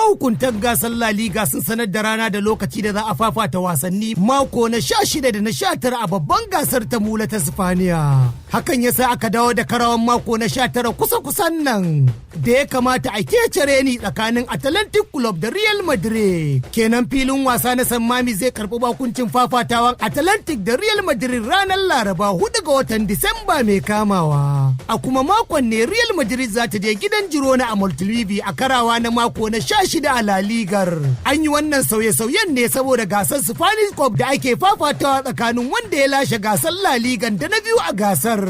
Mahukuntan gasar La Liga sun sanar da rana da lokaci da za a fafata wasanni mako na 16 da na 19 a babban gasar ta mula ta Sifaniya. Hakan ya sa aka dawo da karawan mako na 19 kusa-kusan nan da ya kamata a kece reni tsakanin Athletic Club da Real Madrid. Kenan filin wasa na San Mames zai karɓi bakuncin fafatawan Athletic da Real Madrid ranar Laraba 4 ga watan Disamba mai kamawa. A kuma makon ne Real Madrid za ta je gidan Girona a Montilivi a karawa na mako na 16 a La Ligar. An yi wannan sauye-sauyen ne saboda gasar Spanish Cup da ake fafatawa tsakanin wanda ya lashe gasar La Ligan da na biyu a gasar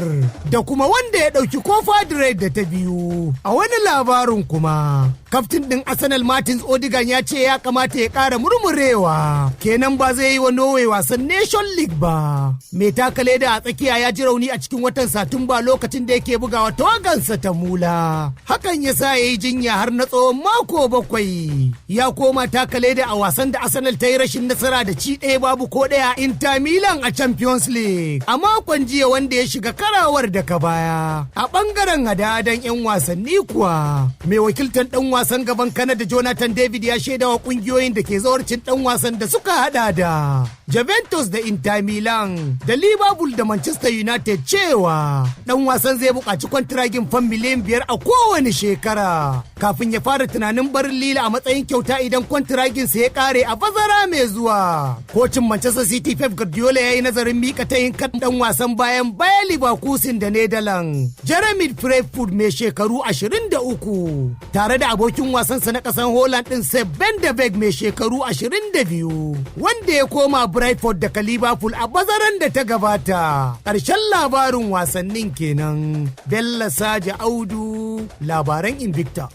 da kuma wanda ya ɗauki Copa del Rey da ta biyu. A wani labarin kuma, kaftin ɗin Arsenal Martins Odegaard ya ce ya kamata ya ƙara murmurewa. Kenan ba zai yi wa Norway wasan Nation League ba. Mai taka leda a tsakiya ya ji rauni a cikin watan Satumba lokacin da yake bugawa tawagansa ta mula. Hakan ya sa ya yi jinya har na tsawon mako 7. Ya koma taka leda a wasan da Arsenal ta yi rashin nasara da ci 1 babu ko 1 Inter Milan a Champions League. A makon jiya wanda ya shiga karawar daga baya. A bangaren hada-hadan 'yan wasanni kuwa, mai wakiltar dan wasan gaban Canada Jonathan David ya shaidawa kungiyoyin da ke zawarcin dan wasan da suka hada da Juventus da Inter Milan da Liverpool da Manchester United cewa dan wasan zai buƙaci kwantiragin fam miliyan 5 a kowane shekara kafin ya fara tunanin barin Lille a matsayin kyauta idan kwantiraginsa ya kare a bazara mai zuwa. Kocin Manchester City Pep Guardiola ya yi nazarin mika tayin kan dan wasan bayan Bayer Leverkusen da Netherlands, Jeremy Brentford mai shekaru 23, tare da abokin wasansa na kasan Holland din Sepp van de Beek mai shekaru 22, wanda ya koma Brentford daga Liverpool a bazaran da ta gabata. Ƙarshen labarin wasannin kenan. Bello Saja Audu, labaran Invicta.